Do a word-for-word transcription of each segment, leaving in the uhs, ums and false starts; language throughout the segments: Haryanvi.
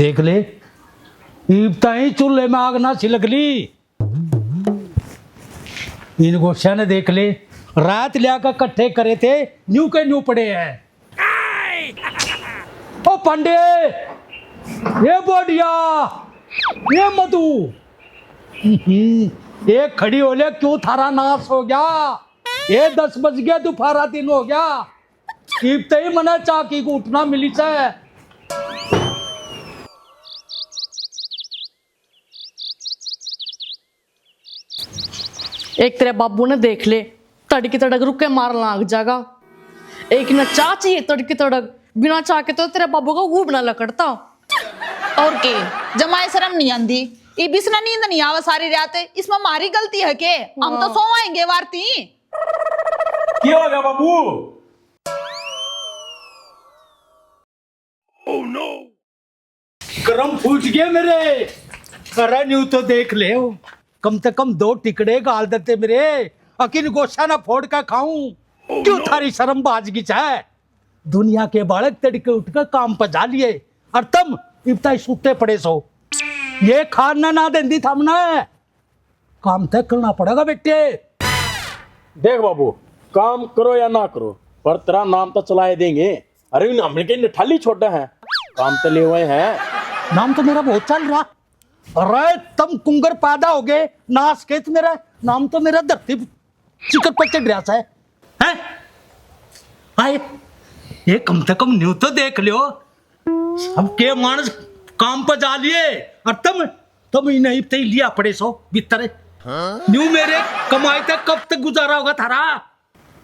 देख ले, इब ताई चूल्हे में आग ना सिलक ली। इन गोस्या ने देख ले, रात लिया का कट्ठे करे थे, न्यू के न्यू पड़े हैं। ओ पांडे, ये बोडिया, ये मधु, ये खड़ी हो ले, क्यों थारा नाश हो गया? ये दस बज गया, दोपहरा दिन हो गया, इब तई मने चाकी को उठना मिली से। एक तेरे बाबू ने देख ले, तड़की तड़क रुके मार लाग जागा। एक ना चाह चाहिए तड़की तड़क, बिना चाह के तो तेरे बाबू का वो बना लकड़ता। और के, जमाए शर्म नहीं आंदी, इब इसने नींद नहीं आवे सारी रात, इसमें हमारी गलती है के? हम तो हाँ। सोवाएंगे वारती। क्या हो गया बाबू? करम फूट गए मेरे। अरे न्यू तो देख ले, कम से कम दो टिकड़े गाल देते मेरे, अकिन गोसा ना फोड़ के खाऊं। क्यों थारी शर्म बाज गई है? दुनिया के बालक तड़के उठ के काम पर जा लिए, और तुम इब ताई सूते पड़े सो। ये खान ना, ना देंदी थामने। काम तय करना पड़ेगा बेटे। देख बाबू, काम करो या ना करो, पर तेरा नाम तो चलाए देंगे। अरे इन हमने के नठाली छोड़ा है, काम तो ले हुए हैं। नाम तो मेरा बहुत चल रहा। अरे तुम कुंगर पैदा हो गए, नाश खेत मेरा, नाम तो मेरा धरती चिकर पर चढ़ रहा है। हैं? आए, ये कम से कम न्यू तो देख लियो। सबके मानस काम पर जा लिए, और तुम, तुम इन्हें इब तई लिया पड़े सो भीतर। न्यू मेरे कमाई तक कब तक गुजारा होगा थारा?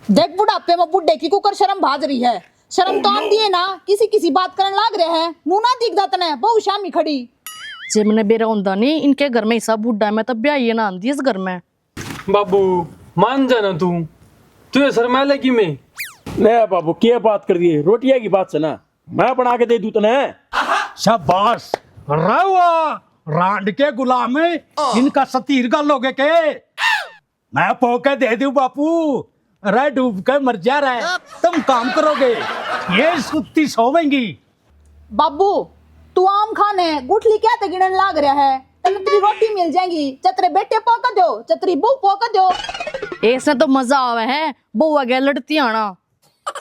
देख बुढ़ापे में बुढ़े की कुकर शर्म भाज रही है। शर्म तो आंदी है ना, किसी किसी बात करन लाग रहे हैं। मुंह ना दिखदा तने, बहु शामी खड़ी। जे मने बेरा होंदा नहीं, इनके घर में हिस्सा बुढ़ा, मैं तो ब्याह ही ना आंदी इस घर में। बाबू, मान जाना तू, तू ये शर्मा ले कि मैं? नहीं बाबू, क्या बात कर दिए, रोटियां की बात से ना, मैं बना के दे दूं तने। शाबाश, रवा रांड के गुलाम, इनका सतीर गल हो गए के? मैं पो के दे दूं बापू, अरे डूब के मर जा रहा है, तुम काम करोगे, ये सुत्ती सोवेंगी। बाबू, तू आम खाने गुठली क्या ते गिणन लाग रहा है? तने तेरी रोटी मिल जाएगी, चतरे बेटे पोक दो, चतरी बहू पोक दो। ऐसा तो मजा आवे है, बहू आगे लड़ती आना।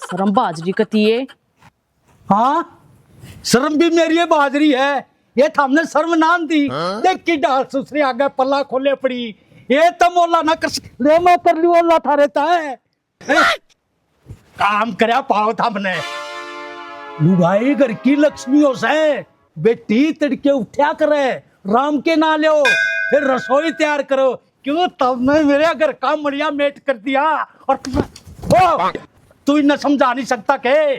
शर्म बाजरी कती है। हाँ, शर्म भी मेरी है, बाजरी है। ये थामने शर्म ना आंदी? देख की डाल सुसरी आगे पल्ला खोले पड़ी। ये तो मोला ना कर, ले मैं कर लूं ओला थारे ताए। हैं? काम करया पाओ थामने। लुगाई घर की लक्ष्मी हो सै, बेटी तड़के उठ्या करे, राम के ना लो, फिर रसोई तैयार करो। क्यों तुमने मेरे घर का मड़िया मेट कर दिया? और तुम, ओ, तू इन्हें समझा नहीं सकता के?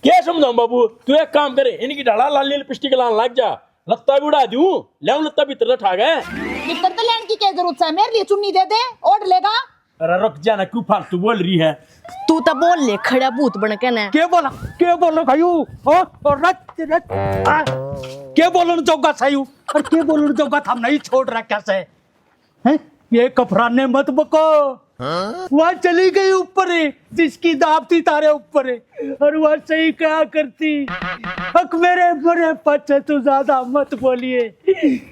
क्या समझाऊं बाबू, तू एक काम करे, इनकी ढाला लाली लिपस्टिक लान लग जा, लत्ता भी उड़ा दूं, ले लत्ता भीतर से ठा गए। भीतर तो लेने की क्या जरूरत है, मेरे लिए चुन्नी दे दे, ओढ़ लेगा। अरे रुक जा ना, क्यों फालतू बोल रही है? तू तो बोल ले, खड़ा भूत बन के ना। के बोला, के बोलो खायू? ओ, ओ, रच, रच, आ, के बोलन जोगा सायू? और के बोलन जोगा था, नहीं छोड़ रहा कैसे? हैं? ये कफराने मत बको। वह चली गई ऊपर, जिसकी दाब थी तारे ऊपर, और वह सही कहा करती। अक मेरे मरे पाछे तू ज्यादा मत बोलिए,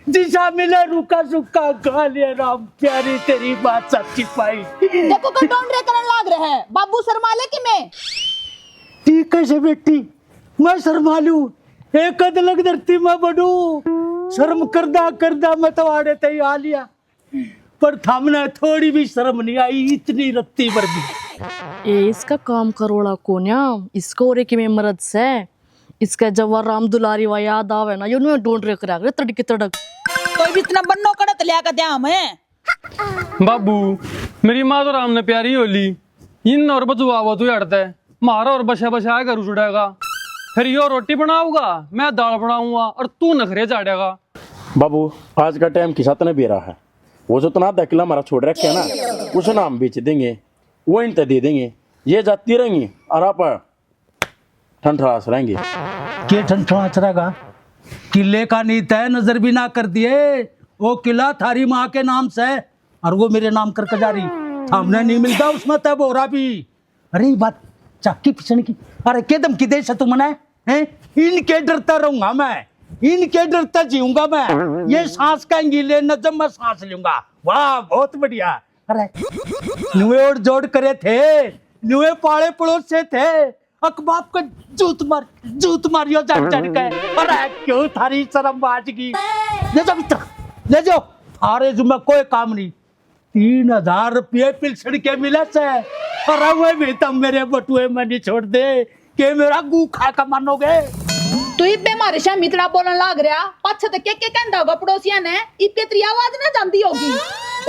जिसा मिले रूखा सूखा खा ले राम। प्यारी तेरी बात सच्ची पाई। देखो, कर डोंडरे करन लाग रहे हैं। बाबू शर्मा ले कि मैं? ठीक है से बेटी, मैं शर्मा लूं? एक अदलग धरती में बडू। शर्म करदा करदा मैं तो आड़े तई आ लिया, पर थामने थोड़ी भी शर्म नहीं आई, इतनी रत्ती भर दी। ए, इसका काम करोड़ा कोन्या, इसको और एक में मरद से, इसका जब वा राम दुलारी वा याद आवे ना, यो न्यू डोंडरे करा करे तड़के तड़क। कोई भी इतना बन्नो कड़त लिया का द्या हमें। बाबू, मेरी माँ तो राम ने प्यारी होली, इन और बचवा वो तू हटते, मारा और बसा बसा घर उजड़ेगा। फिर यो रोटी बनाऊगा, मैं दाल बनाऊंगा और तू नखरे झाड़ेगा। बाबू, आज का टाइम किसा तने बेरा है, वो जो तना आधा किला हमारा छोड़ रखे है ना, उसे ना हम बेच देंगे, वो इन ते दे देंगे। ये जाती रहेंगी और आप ठंड ठरास रहेंगे। के ठंड ठरास रहेगा? किले का नी तय नजर भी ना कर दिए। वो किला थारी माँ के नाम से, और वो मेरे नाम करके जा रही। थामने नहीं मिलता उसमें तय बोरा भी। अरे ये बात चाकी पिछन की। अरे के धमकी दे से तू मने? हैं? इनके डरता रहूंगा मैं, इनके डरता जीऊंगा मैं। ये सांस कहेंगी ले न, जब मैं सांस लूंगा। वाह, बहुत बढ़िया। अरे, नुए और जोड़ करे थे, नुए पाले पड़ोसे थे। अकबाब का जूत मार, जूत मारियो जड़ जड़ के। अरे, क्यों थारी शर्म बाज गई? ले जाओ भीतर, ले जाओ। थारे जुम्मे कोई काम नहीं। तीन हजार रुपये पिलसण के मिले से। अरे, वो भी तुम मेरे बटुए में नहीं छोड़ दे, के मेरा गू खा के मानोगे? तू इब्बे मारे शाम इतना बोलन लाग रहा, पाछे तो के के कहंदा होगा पड़ोसिया ने, इब्बे तेरी आवाज ना जांदी होगी।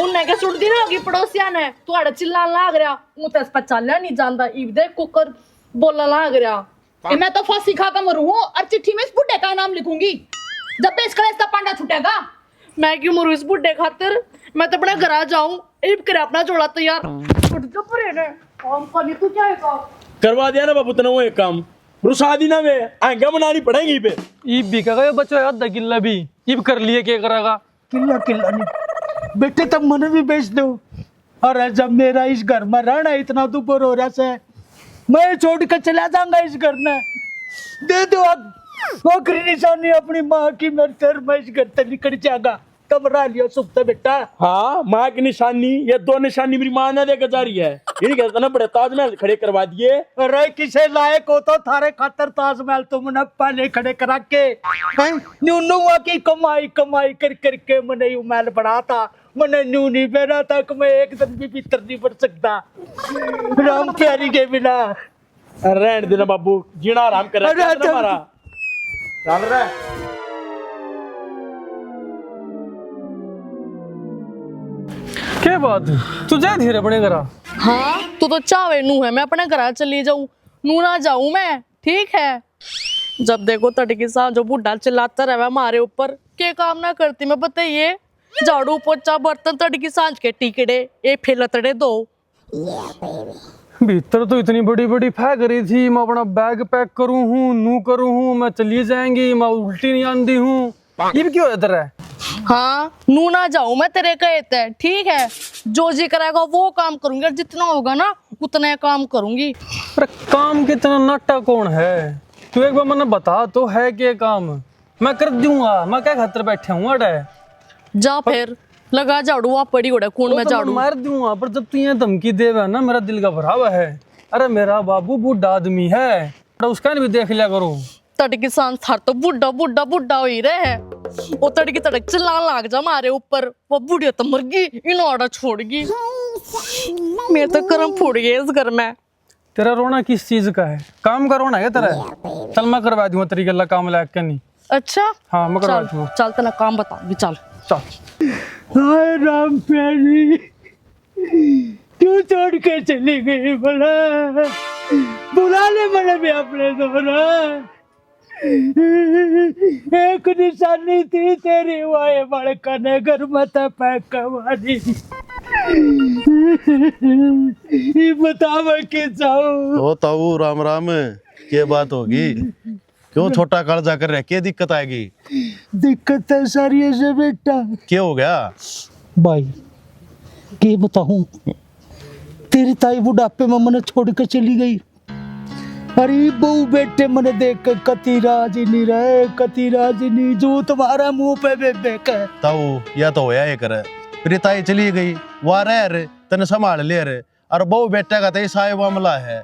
उनने के सुनती ना होगी पड़ोसिया ने, तू आड़े चिल्लान लाग रहा, मुँह तो इस पर चाल्या नहीं जांदा, इब देख कुकर बोलन लाग रहा। ए, मैं तो फांसी खा के मरूं हूँ और चिट्ठी में इस बुड्ढे का नाम लिखूंगी। जब भी इस कलेश का पांडा छूटेगा। मैं क्यों मरूं इस बुड्ढे खातर? मैं तो अपने घर आ जाऊं। इब कर अपना झोला तैयार। उठ तो परे ने। काम का नहीं तू क्या है काम? करवा दिया ना बाबू तने वो एक काम। रुसा दी ना वे, आंगा बनानी पड़ेगी पे। इब भी कहेगा ये बच्चों आधा किला भी। इब कर लिए के करेगा? किला किला नहीं। बेटे, तब मने भी बेच दो। अरे, जब मेरा इस घर में रहना इतना दुबर हो रहा से, मैं छोड़ के चला जाऊंगा इस घर ने। दे दो अब आखिरी निशानी अपनी माँ की, मेरे सर में इस घर से निकल जाएगा। कब रह लियो सुख से बेटा? हाँ, माँ की निशानी, ये दो निशानी मेरी माँ ने देकर जा रही है। यही कहता ना, बड़े ताजमहल खड़े करवा दिए। अरे, किसे लायक हो तो थारे खातर ताजमहल तुमने पहले खड़े करा के, हैं? न्यू नुआ की कमाई, कमाई कर करके मैंने यू महल बना था। मने न्यू नहीं बेरा था कि मैं एक दिन भी भीतर नहीं बढ़ सकता राम प्यारी के बिना। अरे रहन देना बाबू, जीना आराम कर। अरे, चल। हमारा चल रे। के बात? तू जा धीरे अपने घर। हाँ, तू तो चाहे नू है मैं अपने घर चली जाऊं, नू ना जाऊं मैं, ठीक है? जब देखो तड़की सांझ जो बूढ़ा चिल्लाता रहे हमारे ऊपर, के काम ना करती मैं बताइए? झाड़ू पोछा बर्तन तड़की सांझ के टिकड़े, ये फिर लतड़े दो। भीतर तो इतनी बड़ी बड़ी फै करी थी, मैं अपना बैग पैक करूं हूँ, नू करूं हूँ, मैं चली जाएंगी, मैं उल्टी नहीं आंदी हूँ। इब क्यों है तेरा? हाँ, नू ना जाऊं मैं तेरे कहे ते, ठीक है? जो जी करेगा वो काम करूंगी, और जितना होगा ना उतना काम करूंगी। अरे काम कितना नाटा कौन है? तू एक बार मन्ने बता तो है के काम? मैं कर दूंगा, मैं क्या खातर बैठा हूँ अड़े? जा फिर, लगा झाड़ू, वहाँ पड़ी ओड़े कूण में तो मैं झाड़ू। मार दूंगा, पर जब तू ये धमकी देवे ना, मेरा दिल घबरावा है। अरे मेरा बाबू बूढ़ा आदमी है, पर उसका भी देख लिया करो। तड़की सांझ थार तो बूढ़ा, बूढ़ा, बूढ़ा हो ही रहे है। वो तड़की तड़क चिल्लान लाग जा मारे ऊपर, वो बूढ़िया तो मर गई, इन्हों आड़ा छोड़ गई। मेरे तो कर्म फूट गए इस घर में। तेरा रोना किस चीज का है? काम का रोना है तेरा? चल, मैं करवा दूंगा तेरी गल्ला काम लायक के नहीं। अच्छा? हाँ, मैं करवा चल, दूंगा। चल, तेरा काम बताऊंगी, चल। चल। हाय राम प्यारी, क्यों छोड़ के चली गई भला? बुला ले मैंने भी अपने दोनों। एक निशानी थी तेरी, वाए बड़कने घर में तो पैक करवा दी। ये बतावे के जाऊं। ओ ताऊ, राम राम, के बात होगी? क्यों छोटा कालजा कर रहा, के दिक्कत आएगी? दिक्कत तो सारी है से बेटा। के हो गया? भाई, के बताऊं, तेरी ताई बुढ़ापे में मने छोड़ के चली गई। अरे बहू बेटे मने देख के कति राजी नहीं रहे, कति राजी नहीं, जो तुम्हारा मुंह पे बेबे के। ताऊ, या तो होया ये करे। तेरी ताई चली गई, वा रह रे, तने संभाल ले रे। और बहू बेटे का तो ऐसा ही मामला है।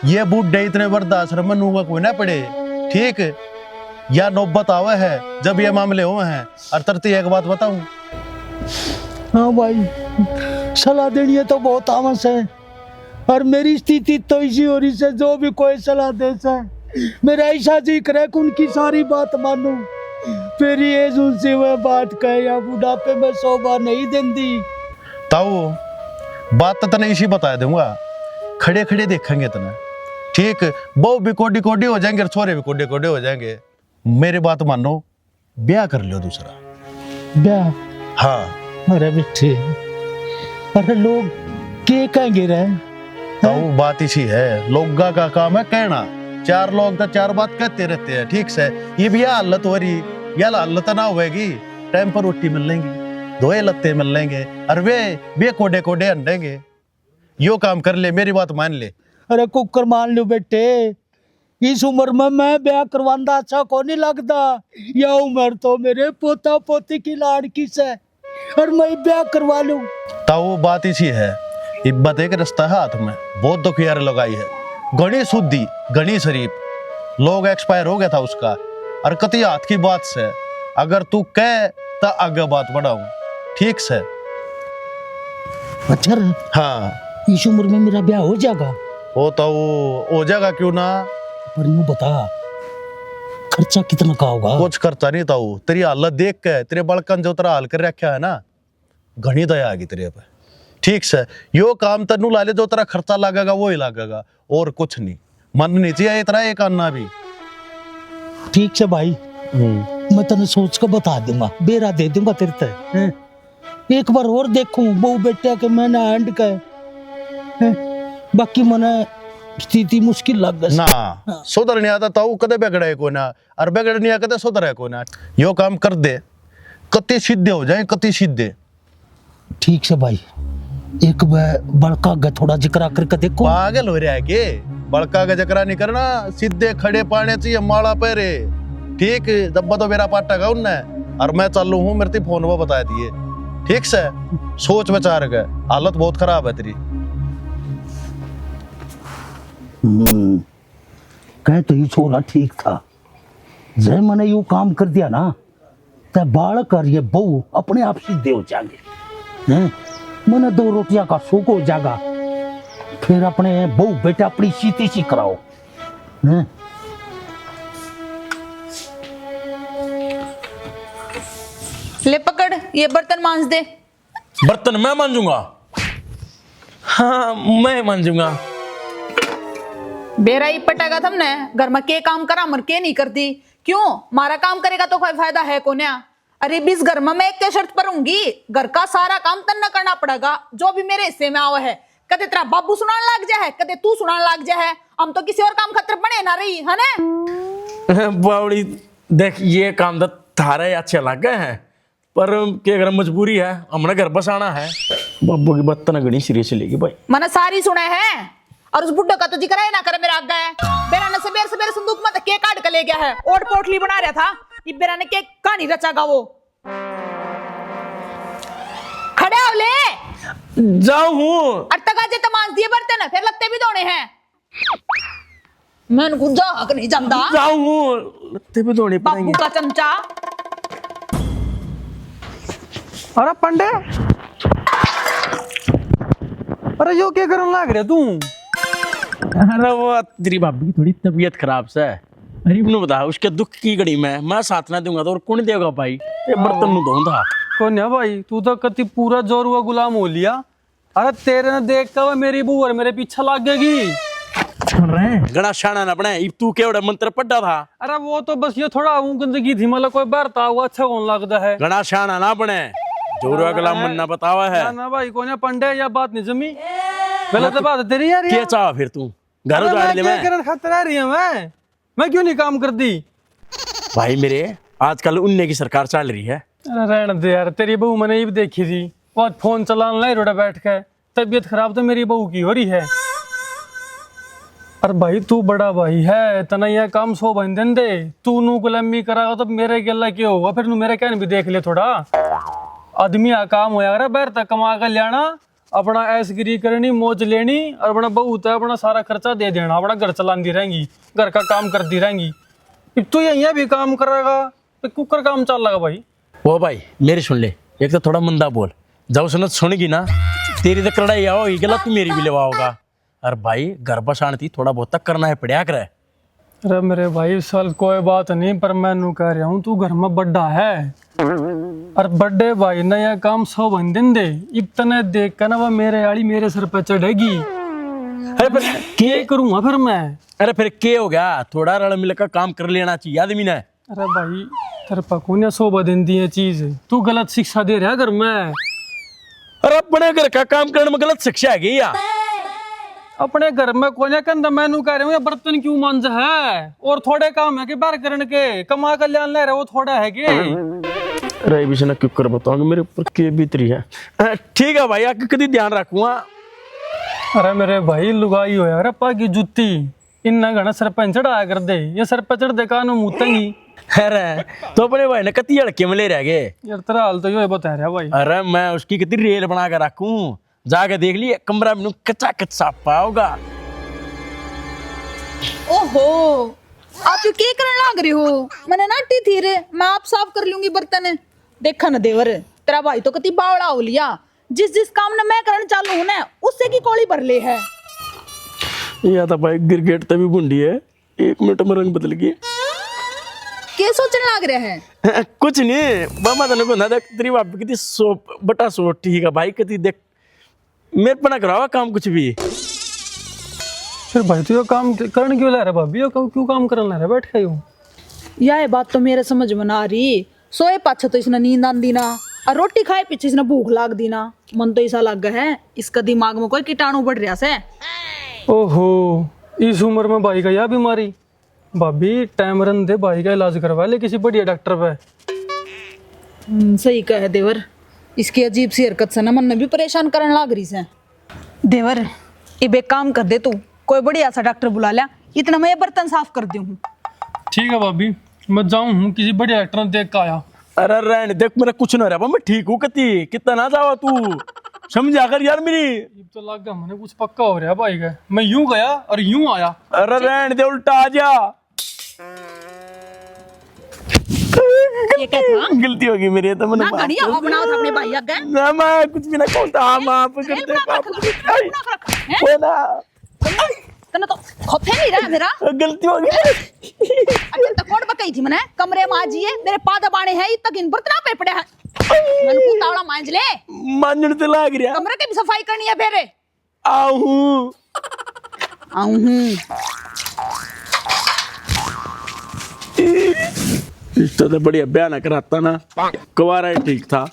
ये बूढ़े इतने वृद्धाश्रम में नूंगा कोई ना पड़े, ठीक? या नौबत आवे है जब ये मामले हुए हैं। और तरती एक बात बताऊं? हाँ भाई, सलाह देनी है तो बहुत आवास है। और मेरी स्थिति तो इसी हो रही से, जो भी कोई सलाह दे से, मेरा ऐसा जी करे कि उनकी सारी बात मानूं। फिर ये सुनसी हुए बात कहे या बुढ़ापे में शोभा नहीं देंदी। ताऊ, बात तो तने इसी बता दूंगा, खड़े खड़े देखेंगे तने, ठीक? बहू भी कोडी कोडी हो जाएंगे और छोरे भी कोडी कोडी हो जाएंगे। मेरी बात मानो, ब्याह कर लो दूसरा। ब्याह? हाँ। अरे बिट्ठे, अरे लोग के कहेंगे रे? ताऊ, बात इसी है, लोगा का काम है कहना। चार लोग तो चार बात कहते रहते हैं, ठीक से। ये भी यह हालत हो रही, यह हालत ना होएगी। टाइम पर रोटी मिल लेंगी, धोए लत्ते मिल लेंगे, और वे वे कोडे कोडे हंडेंगे। यो काम कर ले, मेरी बात मान ले। अरे कुकर मान लो बेटे, इस उम्र में मैं ब्याह करवांदा अच्छा कोनी लगदा। या उम्र तो मेरे पोता पोती की लाड़ की सै, और मैं ब्याह करवा लूं। ताऊ, बात इसी है, इब्बत एक रिश्ता है हाथ में, बहुत दुखियार लगाई है, घणी शुद्धि, घणी शरीफ, लोग एक्सपायर हो गया था उसका, और कति हाथ की बात से, अगर तू कह तो आगे बात बढ़ाऊं, ठीक से? अच्छा रे। हाँ। इस उम्र में मेरा ब्याह हो जाएगा? वो तो वो हो जाएगा, क्यों ना? पर यूं बता, खर्चा कितना का होगा? कुछ खर्चा नहीं ताऊ, तेरी हालत देख के, तेरे बड़कन जो तेरा हाल कर रखा है ना, घणी दया आ गई तेरे पे। ठीक से, यो काम तन्नू ला ले, जो तेरा खर्चा लागेगा वो ही लागेगा, और कुछ नहीं। मन नहीं चाहिए इतना एक आना भी। ठीक से भाई, हम्म। मैं तने सोच के बता दूंगा, बेरा दे दूंगा तेरे ते, हैं? एक बार और देखूं बहू बेटा के मैंने एंड का, हैं? बाकी मने स्थिति मुश्किल लग गई। ना, हाँ। सुधर नहीं आता ताऊ, कदे बिगड़े को ना, और बिगड़ नहीं आ कदे सुधरे को ना। यो काम कर दे, कति सीधे हो जाए, कति सीधे। ठीक से भाई, एक बार बड़का आगे थोड़ा जिक्रा करके देखो। पागल हो रहा है के? बड़का आगे जिक्रा नहीं करना, सीधे खड़े पाने चाहिए, माला पहरे। ठीक, जब तो बेरा पाटेगा उनने, और मैं चालू हूँ, मेरे ते फोन पर बता दिए। ठीक से, सोच विचार के, हालत बहुत खराब है तेरी। हम्म, कह तो ये छोरा ठीक था, जै मैंने यो काम कर दिया ना, ते बालक और ये बहू अपने आप सीधे हो जाएंगे। हैं? मने दो रोटियां का सुख हो जाएगा, फिर अपने बहू बेटा अपनी सीधी सी कराओ। हैं? ले पकड़, ये बर्तन मांज दे। बर्तन मैं मांजूंगा? हाँ, मैं मांजूंगा। बेरा ही पटेगा थमने, घर में के काम करा मर के नहीं करती। क्यों, मारा काम करेगा तो कोई फायदा है कोन्या। अरे, इस घर में मैं एक के शर्त पर रहूंगी, घर का सारा काम तन्ने करना पड़ेगा, जो भी मेरे हिस्से में आवे है। कदे तेरा बाबू सुनान लाग जा है, कदे तू सुनान लाग जा है। हम तो किसी और काम खातर बने ना रही, है ना? बावड़ी, देख, ये काम तो थारे अच्छे लगे हैं, पर के करें, मजबूरी है, हमने घर बसाना है। बाबू की बात तने घणी सीरियस लेगी भाई। मने सारी सुने है, और उस बुड्ढे का तो जिक्र ही ना करे मेरे आगे। बेरा ने सबेर सबेर संदूक में तो के काट के ले गया है, ओट पोटली बना रहा था, ये बेरा ने के कहानी रचागा वो। खड़े हो ले। जाऊं हूँ। और तगाजे तो मांज दिए बर्तन, फिर लत्ते भी धोने हैं। मैं उनको जा हक नहीं जानता। जाऊं हूँ, लत्ते भी धोने बाबू पड़ेंगे। का चमचा। अरे पंडे, अरे यो क्या करन लाग रहे तू? अरे वो तेरी भाभी की थोड़ी तबीयत खराब से। अरे इबनू बता, उसके दुख की घड़ी में मैं साथ ना दूंगा तो और कौन देगा भाई? ये बर्तन नु धोंदा। कोन्या भाई, तू तो कति पूरा जोरुआ गुलाम हो लिया। अरे तेरे ने देख के वो मेरी बहू और मेरे पीछे लाग गई। सुन रहे हैं? घणा शाना ना बने, इब तू केवड़ा मंत्र पढ़ा था। अरे वो तो बस ये थोड़ा ऊँ गंदगी थी, मतलब कोई बहरता हुआ अच्छा कौन लगता है। घणा शाना ना बने, जोरुआ गुलाम मन ना बतावा है। ना, ना भाई, कोन्या पंडे, या बात नहीं जमी। गलत बात तेरी यार, के चाह फिर तू? घर अरे उजाड़ मैं दे क्या मैं। करन खातर आ रही हूँ मैं? मैं क्यों नहीं काम करती? भाई मेरे, आजकल उन्ने की सरकार चल रही है। अरे रहने दे यार, तेरी बहू मैंने इब देखी थी, वो फोन चलान लाई रोड़ा बैठ के, तबीयत खराब तो मेरी बहू की हो रही है। अरे भाई तू बड़ा भाई है, तना यह काम सौ बन देन दे, तू नू गुलामी करागा तो मेरे गेला के होगा, फिर नू मेरे कहने भी देख ले थोड़ा। आदमी आ काम होया करे, बाहर तक कमा के लियाना, अपना ऐशगिरी करनी, मौज लेनी और अपना बहू तै अपना सारा खर्चा दे देना, अपना घर चलांदी रहेंगी, घर का काम करती रहेंगी। इब तू यहीं भी काम करेगा तो कुकर काम चल लगा भाई। ओ भाई, मेरी सुन ले, एक तो थोड़ा मंदा बोल, जब उसने सुनेगी ना, तेरी तो कढ़ाई आओगी गला, तू मेरी भी लेवाओगा। और भाई, घर बसाण थी थोड़ा बहुत तक करना है पड़या करे। अरे मेरे भाई, इस साल कोई बात नहीं, पर मैं नू कह रहा हूँ, तू घर में बड्डा है। और बड्डे भाई ने यह काम सौ बन दिन दे, इतने देख के ना वो मेरे आली मेरे सर पे चढ़ेगी। अरे पर के के करूँगा फिर मैं? अरे फिर के हो गया, थोड़ा रल मिल के काम कर लेना चाहिए आदमी ने। अरे भाई, तेरे पे कोन्या शोभा देंदी है चीज, तू गलत शिक्षा दे रहा घर में। अरे अपने घर का काम करने में गलत शिक्षा है क्या? अपने घर में कोन्या कहंदा, मैं नू कह रहा हूँ, ये बर्तन क्यों मांज है? और थोड़े काम है कि बाहर करने के, कमा के ल्यान ले रहे, वो थोड़ा है के? अरे इब इसने क्यों कर बताऊंगा, मेरे ऊपर के बीत रही है। अ, ठीक है भाई, आगे कदी ध्यान रखूंगा। अरे मेरे भाई, लुगाई होया रे पा की जूती, इन्ना घना सर पे चढ़ाया कर दे, ये सर पे चढ़ दे कानू मूतेंगी। अरे, तो अपने भाई ने कती हल्के में ले रह गए। यार, तेरा हाल तो यो है, बता रहा भाई। अरे, मैं उसकी कितनी रेल बना के रखूं, जाके देख लिए, कमरा में कच्चा कच्चा पाओगा। ओहो, आप यो के करन लाग रहे हो? मैंने नाटी थी रे, मैं आप साफ कर लूंगी बर्तन। देखा ना देवर, तेरा भाई तो कती बावला हो लिया, जिस जिस काम ने मैं करन चालू हूं ना, उससे की कोली भर ले है। या तो भाई गिरगेट तभी भुंडी है, एक मिनट में रंग बदल गया। के सोचने लाग रहा है? कुछ नहीं, मामा तने को ना देख, तेरी भाभी कितनी सो, बटा सो ठीक है भाई, कती देख, मेरे पे ना करावा काम कुछ भी। फिर भाई, तू यो काम क-, करण क्यों ला रहा भाभी? यो क्यों, क्यों काम करन ला रहा, बैठ के यो? या ये बात तो मेरे समझ में ना आ रही। सोए पाछे तो इसने नींद आंदी ना, और रोटी खाए पीछे इसने भूख लाग दी ना। मन तो ऐसा लग है, इसका दिमाग में कोई कीटाणु बढ़ रहा से। ओहो, इस उम्र में भाई का या बीमारी? भाभी, टाइम रन दे, भाई का इलाज करवा ले किसी बढ़िया डॉक्टर पे। हम्म, सही कहे देवर, इसकी अजीब सी हरकत से ना मन ने भी परेशान करन लाग रही से। देवर, इब एक काम कर दे तू, कोई बढ़िया सा डॉक्टर बुला लिया, इतना मैं ये बर्तन साफ कर दूं हूँ। ठीक है भाभी, मैं जाऊं हूँ, किसी बढ़िया डॉक्टर ने देख के आया। अरे रहने दे, मेरा कुछ ना रहा, मैं ठीक हूँ कती, कितना ना जावा तू, समझा कर यार मेरी। इब तो लग गया मैंने कुछ पक्का हो रहा भाई का, मैं यूं गया और यूं आया। अरे रहने दे, उल्टा आ जा। ये क्या था? गलती होगी मेरी, ये तो मैंने ना माफ घड़ी कर हवा दिया। बनाओ था अपने भाई आगे। ना, मैं कुछ भी ना कहूँ था, माफ कर दे, माफ कर दे। हैं? वो ना। तन्ने तो खोफे नहीं रहा मेरा। गलती होगी। अच्छा, तो कोड बकई थी मैंने, कमरे में आ जाइए, मेरे पादा बाणे हैं, इब तक इन बर्तन पे पड़े हैं। मैंने कुत्ता वाला मांज ले। मांजन तो लाग रहा। कमरे की भी सफाई करनी है फिर। आऊं। आऊं। इससे तो बढ़िया ब्याह ना कराता ना, कुवारा ही ठीक था।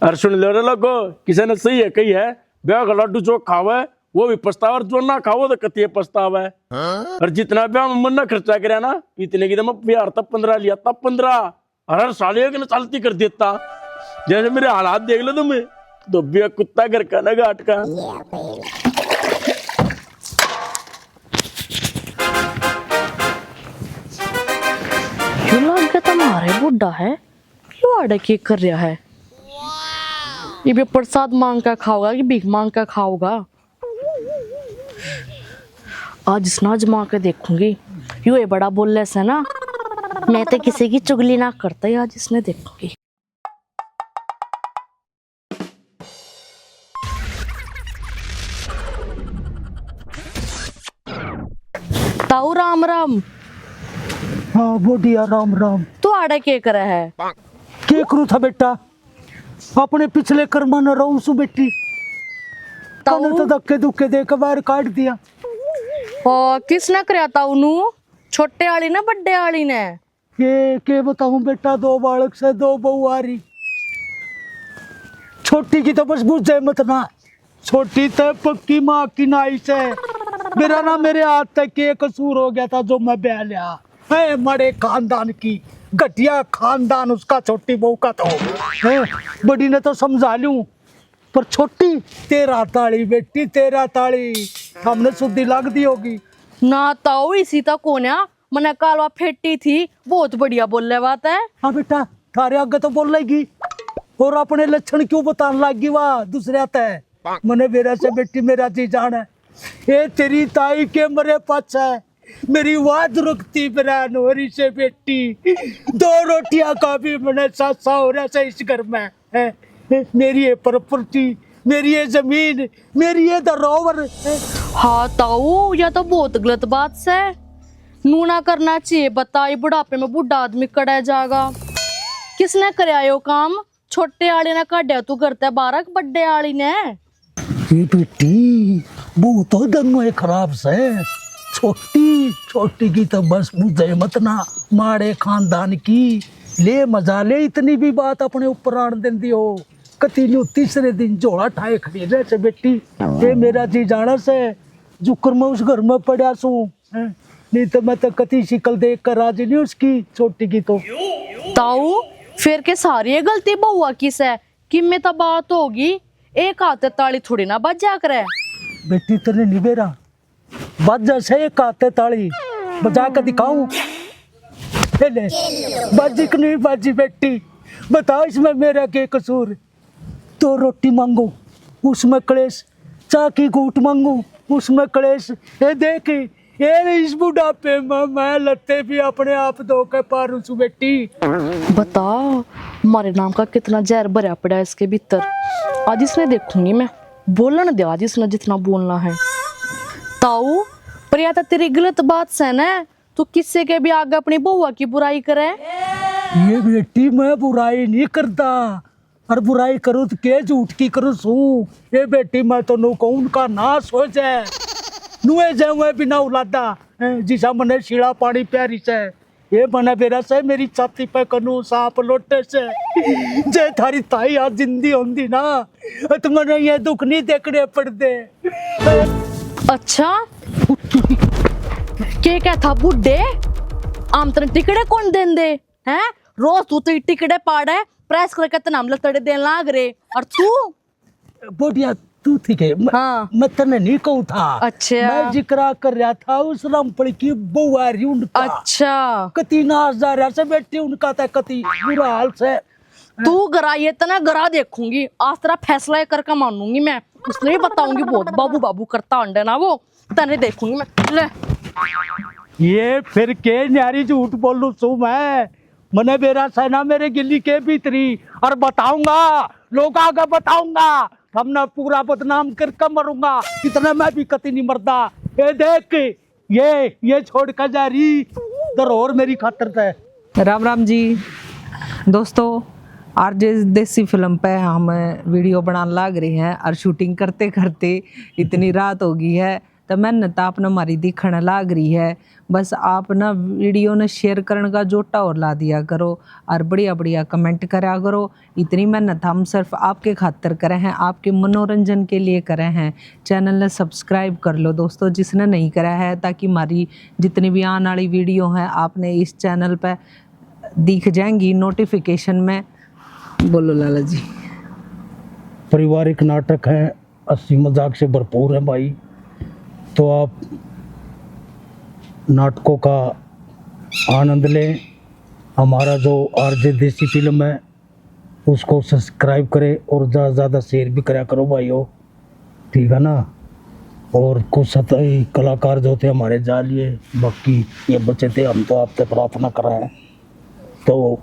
और सुन लो रे लोगो, किसी ने सही है कही है, ब्याह का लड्डू जो खावे वो भी पछतावे, और जो ना खावे तो कतिए पछतावे। और जितना ब्याह में मन्ना खर्चा करया ना, इतने की तो मैं बिहार तक पंद्रह लिया था, पंद्रह। अरे साले, एक ने चालती कर देता। जैसे मेरे हालात देख लो तुम, धोबिया कुत्ता घर का ना घाट का। क्यों लाग गया तुम्हारे बुढ़ा है? क्यों आड़े के कर रहा है? ये भी प्रसाद मांग के खाओगा कि भीख मांग के खाओगा? आज इसने आजमा के देखूंगी। यो ये बड़ा बोले से ना, मैं तो किसी की चुगली ना करता, आज इसने देखूंगी। ताऊ राम राम। हाँ बुढ़िया राम राम। तू आड़े के करे है? के करूँ था बेटा, अपने पिछले कर्मा न रहूं सु बेटी। ताऊ। कने तो धक्के धुक्के दे के बाहर काट दिया। ओ, किसने करया ताऊ नू? छोटे आली ने, बड्डे आली ने? के, के बताऊं बेटा, दो बालक से, दो बहू आ रही। छोटी की तो बस बुझे मत ना, छोटी तो पक्की माँ की नाई से। मेरा ना, मेरे हाथ तक के कसूर हो गया था जो मैं ब्याह लिया। है माड़े खानदान की, घटिया खानदान उसका, छोटी बहू का तो है। बड़ी ने तो समझा लूं, पर छोटी तेरा ताली बेटी, तेरा ताली। हमने सुधी लग दी होगी। ना ताऊ, इसी तक कोन्या, मने कालवा फेटी थी, बहुत बढ़िया बोले बात है। हाँ बेटा, थारे आगे तो बोलेगी, और अपने लक्षण क्यों बताने लगी वाह दूसरे तै? मने मेरा से बेटी मेरा जी जान है। ए तेरी ताई के मरे पाछे मेरी वाद रुकती बरान हो रही से बेटी। दो रोटियां का भी मने सासा हो रहा से इस घर में। हैं? मेरी ये प्रॉपर्टी, मेरी ये जमीन, मेरी ये धरोहर। हाँ ताऊ, या तो बहुत गलत बात से। नूना करना चाहिए, बताई बुढ़ापे में बूढ़ा आदमी कड़ा जागा। किसने करया यो काम? छोटे आले ने काढ़या तू घर तै बाहर, बड्डे आली ने। ये बेटी, बहू तो दोनों ही खराब से। छोटी, छोटी की तो बस बुझे मत ना, माड़े खानदान की। ले मजा ले, इतनी भी बात अपने ऊपर आन देंदी हो। कती न्यू तीसरे दिन झोला ठाए खड़ी रह से बेटी। ये मेरा जी जाना से, जुकर मैं उस घर में पड़ा सूं, हैं? नहीं तो मैं तो कती शिकल देख कर राजी नहीं उसकी, छोटी की तो। ताऊ, फिर के सारी ये गलती बहुआ की से? कि में तो बात होगी, एक हाथ तै ताली थोड़ी ना बाजा करे। बेटी, तने नहीं बेरा, बाजा से एक हाथ ताली बजा के दिखाऊं? ये ले, बाजी कि नहीं बाजी बेटी, बताओ इसमें मेरा के कसूर? दो रोटी मांगो, उसमें कलेश, चाह की घूट मांगो, उसमें कलेश। ये देख, ये इस बुढ़ापे में मैं लत्ते भी अपने आप धो के पारू सु बेटी। बता, मारे नाम का कितना जहर भरया पड़ा है इसके भीतर। आज इसने देखूंगी मैं, बोलन दे आज इसने जितना बोलना है। ताऊ, पर या तो तेरी गलत बात सै ना, तू किसी के भी आगे अपनी बहुआ की बुराई करे। ये बेटी, मैं बुराई नहीं करता, और बुराई करूँ तो के झूठ की करूँ सू। ये बेटी, मैं तो नू कहूँ उनका नाश हो जाए, नुए जाऊँ बिना औलादा, हैं, जिसा मने शीला पानी प्यारी से। ये मने बेरा से मेरी छाती पे कनू सांप लोटे से। जे थारी ताई आज जिंदी होंदी ना, तो मने ये दुख नहीं देखने पड़ते। अच्छा, के क्या था बुड्ढे, आम तने टिकड़े कौन देंदे? हैं? रोज तू तो टिकड़े पाड़े, प्रेस करके तने हम लतड़े देन लाग रे। और तू? बुढ़िया, तू ठीक है। मैं, हाँ। मैं तने नहीं कहूँ था। अच्छा। मैं जिक्रा कर रहा था उस रामपल की बहू आ रही उनका। अच्छा। कति नाश जा रहा से बेटी उनका, तो कति बुरा हाल से। तू गरा, ये तने गरा देखूंगी, आज तेरा फैसला ये करके मानूंगी मैं। उसने भी बताऊंगी बहुत, बाबू बाबू करता अंडे ना वो, तने देखूंगी मैं। ले। ये फिर के न्यारी झूठ बोलूं सू मैं? मने बेरा से ना मेरे गिल्ली के भीतरी, और बताऊंगा, लोग आगे बताऊंगा, हमने पूरा बदनाम करके मरूंगा। इतने मैं भी कति नहीं मरदा। ये देख, ये, ये छोड़ के जा रही धरोहर मेरी खातर तै। राम राम जी दोस्तों, आरजे देसी फिल्म पे हम वीडियो बनाने लाग रहे हैं और शूटिंग करते करते इतनी रात हो गई है, तो मेहनत आपने हमारी दिखण लाग रही है। बस आप ना वीडियो ने शेयर करण का जोटा और ला दिया करो और बढ़िया बढ़िया कमेंट करा करो। इतनी मेहनत हम सिर्फ आपके खातर करे हैं, आपके मनोरंजन के लिए करे हैं। चैनल ने सब्सक्राइब कर लो दोस्तों, जिसने नहीं करा है, ताकि हमारी जितनी भी आने वाली वीडियो हैं आपने इस चैनल पे दिख जाएंगी नोटिफिकेशन में। बोलो लाला जी। पारिवारिक नाटक है, हंसी मजाक से भरपूर है भाई, तो आप नाटकों का आनंद लें। हमारा जो आरजे देसी फिल्म है, उसको सब्सक्राइब करें और ज़्यादा से ज़्यादा शेयर भी करा करो भाइयों, ठीक है ना। और कुछ सताई कलाकार जो थे हमारे जा लिए, बाकी ये बचे थे, हम तो आपसे प्रार्थना कर रहे हैं। तो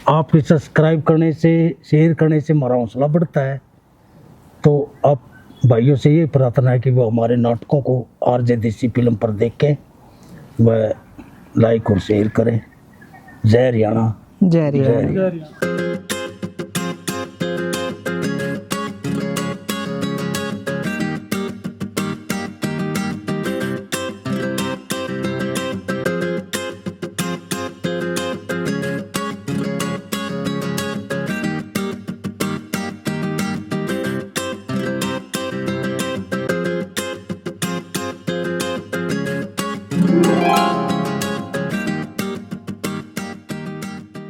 आपके सब्सक्राइब करने से, शेयर करने से हमारा हौसला बढ़ता है। तो आप भाइयों से ये प्रार्थना है कि वो हमारे नाटकों को आरजे देसी फिल्म पर देखें, वह लाइक और शेयर करें। जय हरियाणा। जय हरियाणा। जय हरियाणा।